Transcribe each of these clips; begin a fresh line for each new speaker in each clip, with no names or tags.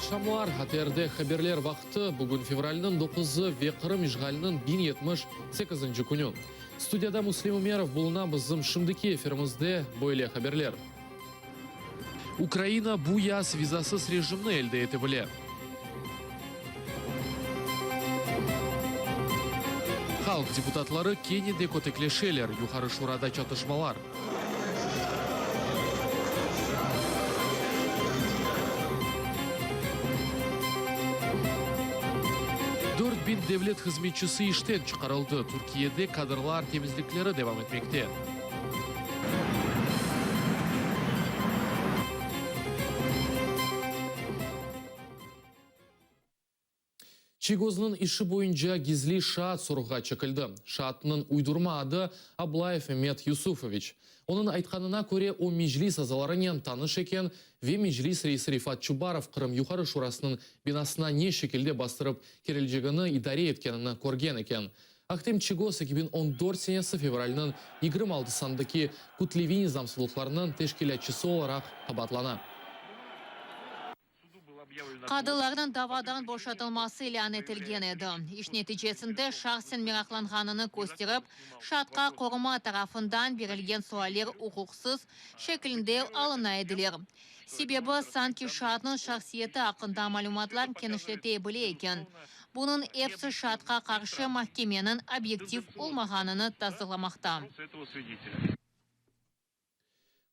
aqşamlar! ATRde haberler vaqtı. Bugün fevralniñ doquzı ve Qırım işğaliniñ 1078-nci künü. Studiyada Müslim Ümerov buluna, bizim şimdiki efirimizde böyle haberler. Ukraina bu yaz vizasız rejimni elde ete bile. Halq deputatları kene de kötekleşeler, Yuqarı Şurada çatışmalar. 4000 devlet hızmetçisi işten çıqarıldı, Türkiyede kadrlar temizlikleri devam etmekte. Çiygoznıñ işi boyunca gizli şaat sorğuğa çekildi. Şaatnıñ uydurma adı, Ablayev Memet Yusufoviç. Onıñ aytqanına köre, o Meclis azalarınen tanış eken ve Meclis reisi Refat Çubarov Qırım Yuqarı Şurasınıñ binasına ne şekilde bastırıp kirilecegini idare etkenini körgen eken. Ahtem Çiygoz 2014 senesi fevralniñ 26-sındaki kütleviy nizamsızlıqlarnıñ teşkilâtçısı olaraq qabaatlana.
Qadılarnıñ davadan boşatılması ilân etilgen edi. İş neticesinde şahsen meraqlanğanını kösterip, şaatqa qoruma tarafından berilgen sualler uquqsız şeklinde alına ediler. Sebebi, sanki şaatnıñ şahsiyeti aqqında malümatlar kenişlete bile eken. Bunıñ epsi şaatqa qarşı mahkemeniñ obyektiv olmağanını tasdıqlamaqta.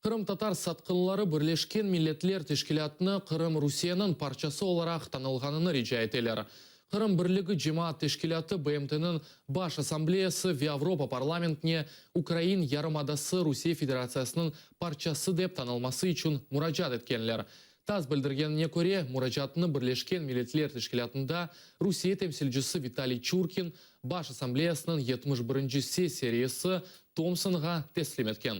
Qırımtatar satqınları Birleşken Milletler Teşkilâtını Qırım Rusiyeniñ parçası olaraq tanılğanını rica eteler. Qırım Birligi cemaat teşkilâtı BMTnıñ Baş Assambleyası ve Avropa Parlamentine ukrain yarımadası Rusiye Federatsiyasınıñ parçası dep tanılması içün muracaat etkenler. TASS bildirgenine köre, muracaatnı Birleşken Milletler Teşkilâtında Rusiye temsilcisi Vitaliy Çurkin Baş Assambleyasınıñ 71-nci sessiya reisi Tomsonğa teslim etken.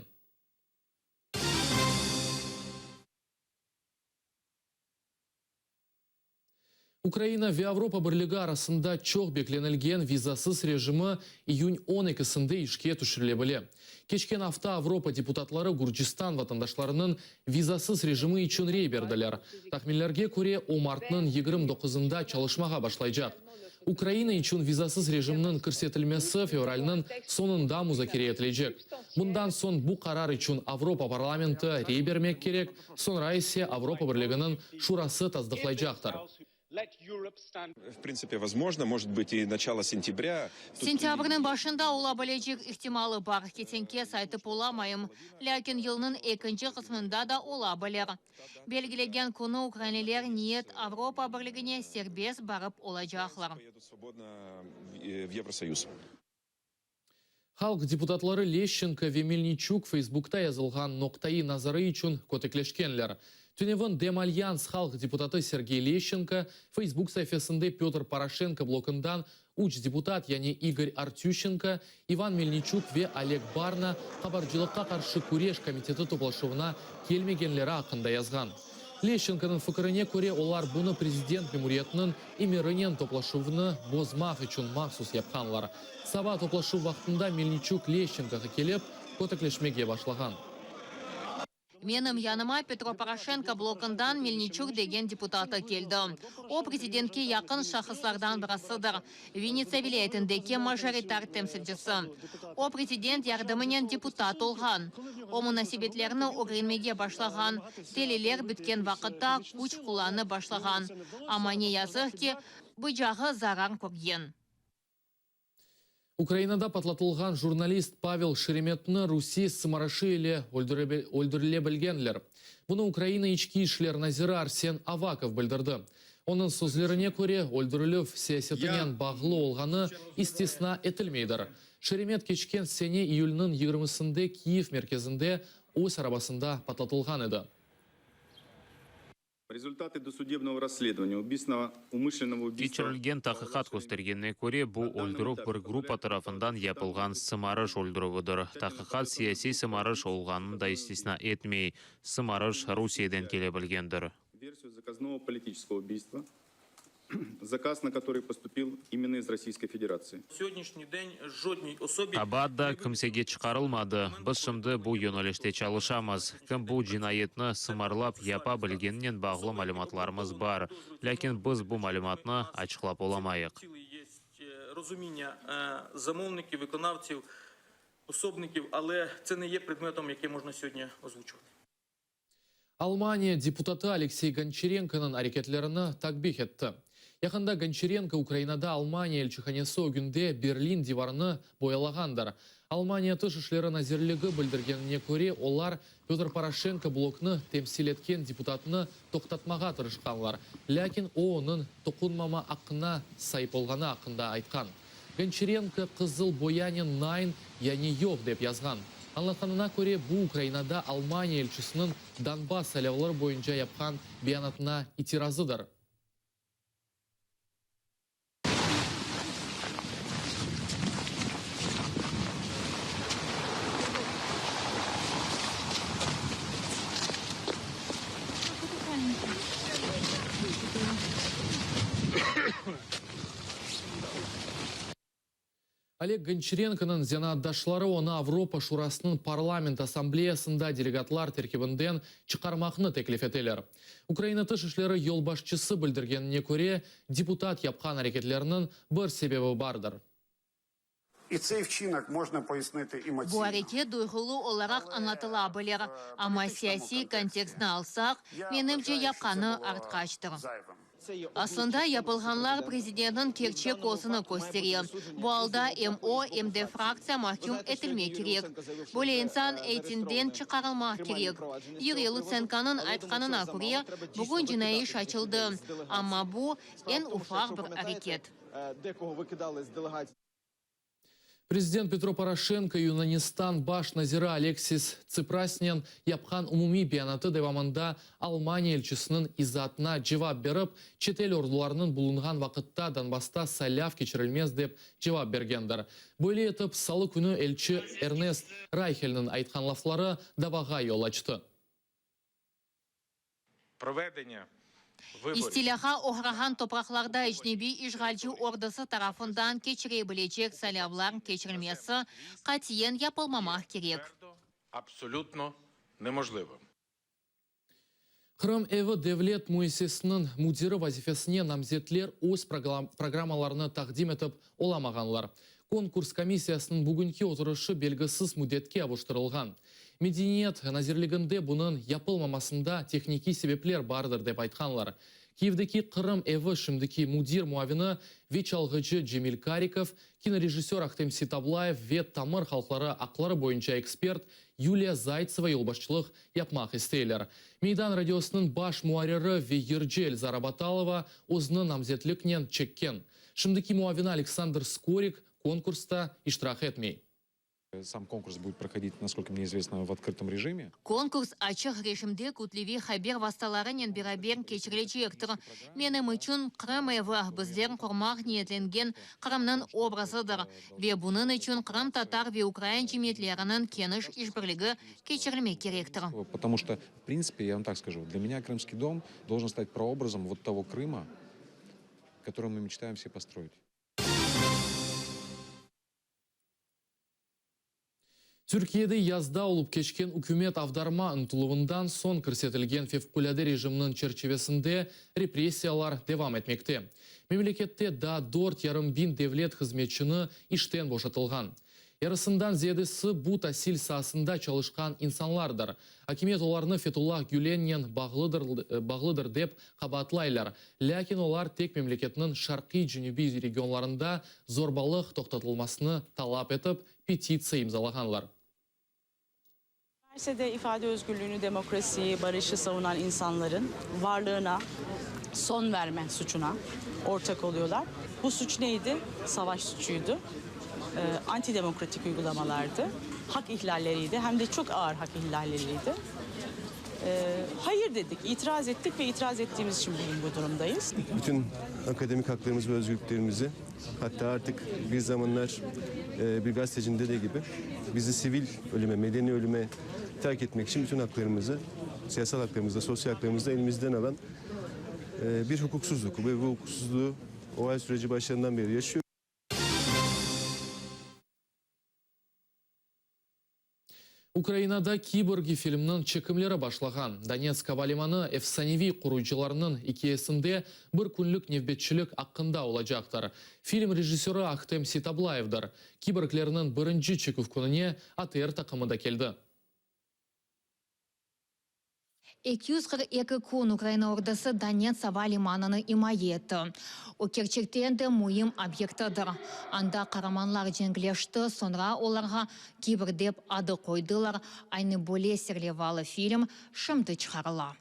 Ukraina ve Avropa Birligi arasında çoq beklenilgen vizasız rejimi iyün on ekisinde işke tüşürile bile. Keçken afta Avropa deputatları Gürcistan vatandaşlarınıñ vizasız rejimi içün rey berdiler. Tahminlerge köre, o martnıñ 29-ında çalışmağa başlaycaq. Ukraina içün vizasız rejimniñ kirsetilmesi fevralniñ soñunda muzakere etilecek. Bundan soñ bu qarar içün Avropa parlamenti rey bermek kerek, soñra ise Avropa Birliginiñ Şurası tasdıqlaycaqtır.
Sentâbrniñ başında ola bilecek ihtimalı bar, kesen-kes aytıp olamayım, lâkin yılnıñ ekinci qısmında da ola bilir. Belgilegen künü ukrainliler niyet Avropa Birligine serbest barıp olacaqlar.
Halq deputatları Leşçenko ve Melniçuk Feysbukta yazılğan noqtaiy nazarı içün kötekleşkenler. Tünevin Demalyans halq deputatı Sergey Leşçenko Feysbuk saifesinde Pötr Poroşenko blokından üç deputat, yani İgor Artüşenko, İvan Melniçuk ve Oleg Barna qabarcılıqqa qarşı küreş komiteti toplaşuvına kelmegenleri aqqında yazğan. Leşçenkonıñ fikirine köre, olar bunı prezident memuriyetiniñ emirinen toplaşuvnı bozmaq içün mahsus yapqanlar. Saba toplaşuv vaqtında Melniçuk Leşçenkoğa kelip, kötekleşmege başlağan.
Menim yanıma Petro Poroşenko blokından Melniçuk degen deputatı keldi. O, prezidentke yaqın şahıslardan birisidir, Vinnitsa vilâyetindeki majoritar temsilcisi. O, prezident yardımınen deputat olğan. O, munasebetlerni ögrenmege başlağan, deliller bitken vaqıtta küç qullanıp başlağan. Amma, ne yazıq ki, bıcağı zarar körgen.
Ukrainada patlatılğan jurnalist Pavel Şeremetni Rusiye sımarışı ile öldürile bilgenler. Bunı Ukraina İçki işler naziri Arsen Avakov bildirdi. Onıñ sözlerine köre, öldürilüv siyasetinen bağlı olğanı istisna etilmeydir. Şeremet keçken sene iyülniñ yigirmisinde Kiyev merkezinde öz arabasında patlatılğan edi.
Keçirilgen taqiqat köstergenine köre, bu öldürüv bir gruppa tarafından yapılğan sımarış öldürüvidir. Taqiqat siyasiy sımarış olğanını da istisna etmey. Sımarış Rusiyeden kele bilgendir.
Заказ на который поступил именно из Российской Федерации.
Qabaat da kimsege çıqarılmadı. Biz şimdi bu yönelişte çalışamız. Kim bu cinayetni sımarlap yapa bilgeninen bağlı malümatlarımız bar. Lâkin biz bu malümatnı açıqlap olamayıq.
Almaniya deputatı Aleksey Gonçarenkonıñ areketlerini takbih etti. Yaqında Gonçarenko Ukrainada Almaniya elçihanesi ögünde Berlin divarını boyalağandır. Almaniya Tış işleri nazirligi bildirgenine köre, olar Pötr Poroşenko bloknı temsil etken deputatnı toqtatmağa tırışqanlar, lâkin o onıñ toqunmama aqqına saip olğanı aqqında aytqan. Gonçarenko qızıl boyanen Nein, yani yoq dep yazğan. Añlatqanına köre, bu Ukrainada Almaniya elçisiniñ Donbass saylavları boyunca yapqan beyanatına itirazıdır. Oleg Gonçarenkonıñ zenaatdaşları onı Avropa Şurasınıñ Parlament Assambleyasında delegatlar terkibinden çıqarmaqnı teklif eteler. Ukraina Tış işleri yolbaşçısı bildirgenine köre, deputat yapqan areketleriniñ bir sebebi bardır.
Bu areket duyğulı olaraq añlatıla bilir, amma siyasiy kontekstni alsaq, menimce, yapqanı artqaçtır. Aslında, yapılğanlar prezidentniñ kerçek özüni köstere. Bu alda em o, em de fraktsiya mahküm etilmek kerek. Böyle insan eytinden çıqarılmaq kerek. Yuriy Lutsenkonıñ aytqanına köre, bugün cinaiy iş açıldı, amma bu, eñ ufaq bir areket.
Prezident Petro Poroşenko Yunanistan baş naziri Aleksis Tsiprasnen yapqan umumiy beyanatı devamında Almaniya elçisiniñ izaatına cevap berip, çetel ordularınıñ bulunğan vaqıtta Donbassta saylav keçirilmez dep cevap bergendir. Böyle etip, salı künü elçi Ernest Rayhelniñ aytqan lafları davağa yol açtı.
İstilâğa oğrağan topraqlarda ecnebiy işğalci ordusı tarafından keçire bilecek saylavlar keçirilmesi qatiyen yapılmamaq kerek.
Qırım evi devlet müessisesiniñ müdiri vazifesine namzetler öz programmalarını taqdim etip olamağanlar. Konkurs komissiyasınıñ bugünki oturışı belgisiz müddetke avuştırılğan. Medeniyet nazirliginde bunıñ yapılmamasında tehnikiy sebepler bardır dep aytqanlar. Kyivdeki Qırım evi şimdiki müdir muavini ve çalğıcı Cemil Karikov, kinorejissör Ahtem Seitablayev ve tamır halqları aqları boyunca ekspert Yuliya Zaytseva yolbaşçılıq yapmaq isteyler. Meydan radiosınıñ baş muarriri ve yırcı Elzara Batalova özüni namzetliknen çekken. Şimdiki muavini Aleksandr Skorik konkursta iştirak etmey.
Sam konkurs будет prohodit, naskolko mne izvestno, v otkrıtom rejime.
Konkurs açıq rejimde kütleviy haber vastalarınen beraber keçirilecektir. Menim içün Qırım evi, bizler qurmaq niyetlengen Qırımnıñ obrazıdır ve bunıñ içün qırımtatar ve ukrain cemiyetleriniñ keniş işbirligi keçirilmek kerektir.
Potomu çto, v printsipe, ya vam tak skažu, dlâ menâ Krımskiy dom doljen stat proobrazom vot togo Krıma, kotoryy mı meçtaem sebe postroit.
Türkiyede yazda olıp keçken ükümet avdarma ıntıluvından soñ kirsetilgen fevqulâde rejimniñ çerçivesinde repressiyalar devam etmekte. Memlekette daa dört yarım biñ devlet hızmetçini işten boşatılğan. Yarısından ziyadesi bu tasil saasında çalışqan insanlardır. Akimiyet olarnı Fetullah Gülennen bağlıdır bağlıdır dep qabaatlaylar. Lâkin olar tek memleketniñ şarqiy-cenübiy regionlarında zorbalıq toqtatılmasını talap etip, petitsiya imzalağanlar.
Üniversitede ifade özgürlüğünü, demokrasiyi, barışı savunan insanların varlığına son verme suçuna ortak oluyorlar. Bu suç neydi? Savaş suçuydu, antidemokratik uygulamalardı, hak ihlalleriydi, hem de çok ağır hak ihlalleriydi. Hayır dedik, itiraz ettik ve itiraz ettiğimiz için bugün bu durumdayız.
Bütün akademik haklarımız ve özgürlüklerimizi, hatta artık bir zamanlar bir gazetecinin dediği gibi, bizi sivil ölüme, medeni ölüme terk etmek için bütün haklarımızı, siyasal haklarımızı da, sosyal haklarımızı da elimizden alan. bir hukuksuzluk ve bu hukuksuzluğu OHAL süreci başlarından beri yaşıyoruz.
Ukrainada Kiborgi filminiñ çekimleri başlağan. Donetsk ava limanı efsaneviy qoruyıcılarınıñ ikâyesinde bir künlük nevbetçilik aqqında olacaqtır. Film rejissörı Ahtem Seitablayevdir. Kiborglerniñ birinci çeküv kününe ATR taqımı da keldi.
242 kün Ukraina ordusı Donets ava limanını imaye etti. O, kerçekten de müim obyektidir. Anda qaramanlar cenkleşti, soñra olarğa Kiborg dep adı qoydılar, aynı böyle serlevalı film şimdi çıqarıla.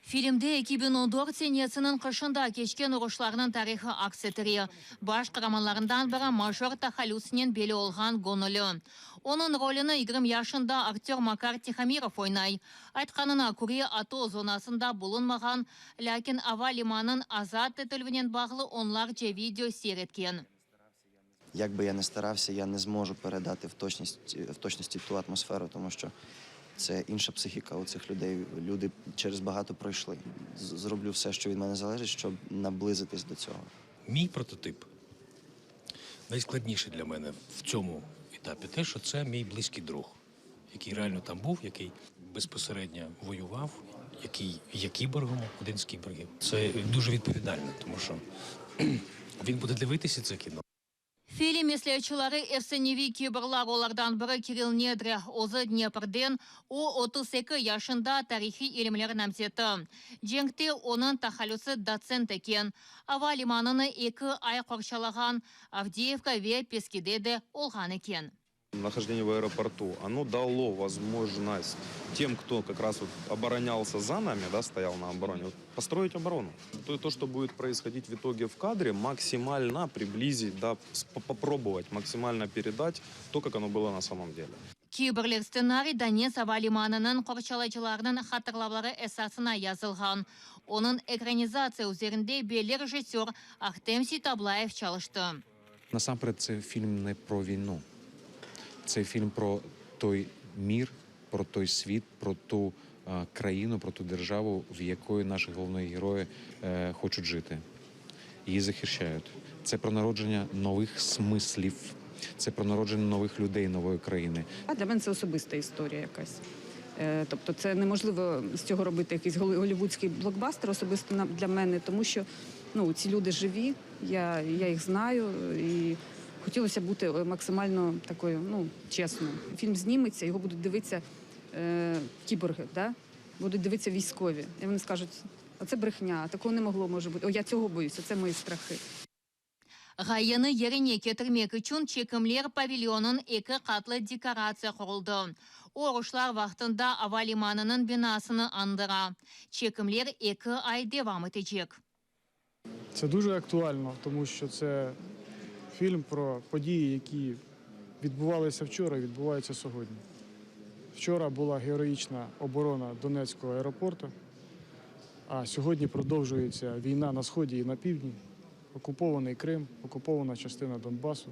Filmde 2014 senesiniñ qışında keçken uruşlarnıñ tarihı aks etile. Baş qaramanlarından biri Major tahallüsinen belli olğan Göñülli. Onıñ rolüni 20 yaşında aktör Makar Tihomirov oynay. Aytqanına köre, ATO zonasında bulunmağan, lâkin ava limanınıñ azat etilüvinen bağlı onlarca video seyir etken.
Як би я не старався, я не зможу передати в точності, в точності ту атмосферу, тому що це інша психіка у цих людей. Люди через багато пройшли. Зроблю все, що від мене залежить, щоб наблизитись до цього.
Мій прототип найскладніше для мене в цьому етапі те, що це мій близький друг, який реально там був, який безпосередньо воював, який є кіборгом, один з кіборгів. Це дуже відповідально, тому що він буде дивитися це кіно.
Film mesleatçıları efsaneviy kiborglar, olardan biri Kirill Nedrâ, özü Dneprden, o 32 yaşında, tarihiy ilimler namzeti. Cenkte onıñ tahallüsi Dotsent eken. Ava limanını eki ay qorçalağan, Avdeyevka ve Peskide de olğan eken.
Нахождение в аэропорту, оно дало возможность тем, кто как раз вот оборонялся за нами, да, стоял на обороне, вот, построить оборону. То, то, что будет происходить в итоге в кадре, максимально приблизить, да, попробовать максимально передать то, как оно было на самом деле.
Kiborgler stsenariy Donets ava limanınıñ qorçalayıcılarınıñ hatırlavları esasına yazılğan. Onıñ ekranizatsiya üzerinde belli rejissör Ahtem Seitablayev çalıştı.
Насамперед, це фільм не про війну. Це фільм про той мір, про той світ, про ту е, країну, про ту державу, в якої наші головні герої е, хочуть жити. Її захищають. Це про народження нових смислів, це про народження нових людей, нової країни.
А для мене це особиста історія якась. Е, Тобто це неможливо з цього робити якийсь голлівудський блокбастер особисто для мене, тому що ну, ці люди живі, я, я їх знаю, і хотілося бути е, максимально такою, ну, чесною. Фільм зніметься, його будуть дивитися е, кіборги, да? будуть дивитися військові. І вони скажуть, а це брехня, такого не могло може бути. О, я цього боюся, це мої страхи.
Ğayeni yerine ketirmek içün çekimler pavilyonınıñ eki qatlı dekoratsiya quruldı. O, uruşlar vaqtında ava limanınıñ binasını añdıra. Çekimler eki ay devam etecek.
Це дуже актуально, тому що це фільм про події, які відбувалися вчора і відбуваються сьогодні. Вчора була героїчна оборона Донецького аеропорту, а сьогодні продовжується війна на сході і на півдні, окупований Крим, окупована частина Донбасу.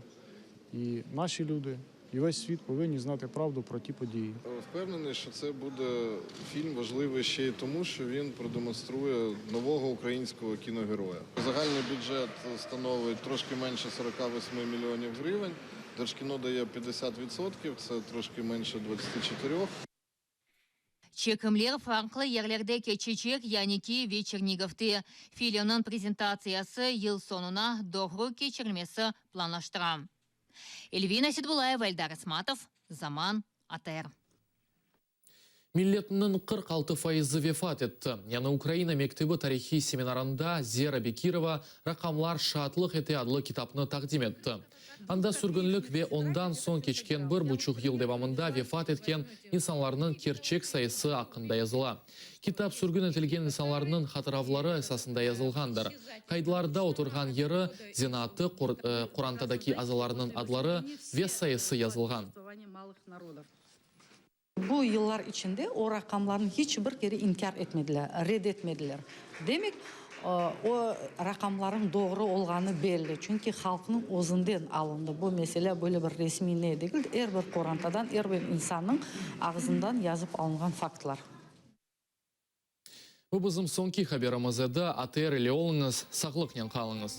І наші люди, і весь світ повинні знати правду про ті події.
Впевнений, що це буде фільм важливий ще й тому, що він продемонструє нового українського кіногероя. Загальний бюджет становить трошки менше 48 мільйонів гривень. Держкіно дає 50%, це трошки менше 24.
Çekimler farqlı yerlerde keçecek, yani Kiyev ve Çernigovde. Filmniñ prezentatsiyası yıl soñuna doğru keçirilmesi planlaştıra. Elvina Seitbulayeva, Eldar Ismatov, Zaman, ATR.
Milletiniñ 46 fayızı vefat etti. Yañı Ukraina mektebi tarihiy seminarında Zera Bekirova Raqamlar şaatlıq ete adlı kitapnı taqdim etti. Anda sürgünlik ve ondan soñ keçken bir buçuq yıl devamında vefat etken insanlarnıñ kerçek sayısı aqqında yazıla. Kitap sürgün etilgen insanlarnıñ hatıravları esasında yazılğandır. Qaydlarda oturğan yeri, zenaatı, qorantadaki azalarınıñ adları ve sayısı yazılğan.
Bu yıllar içinde o raqamlarnı hiç bir kere inkâr etmediler, red etmediler. Demek, o raqamlarnıñ doğru olğanı belli, çünki halqnıñ özünden alındı. Bu mesele böyle bir resmiy ne degil, er bir qorantadan, er bir insannıñ ağzından yazıp alınğan faktlar.
Bu bizim soñki haberimiz edi. ATR ile oluñız, sağlıqnen qalıñız.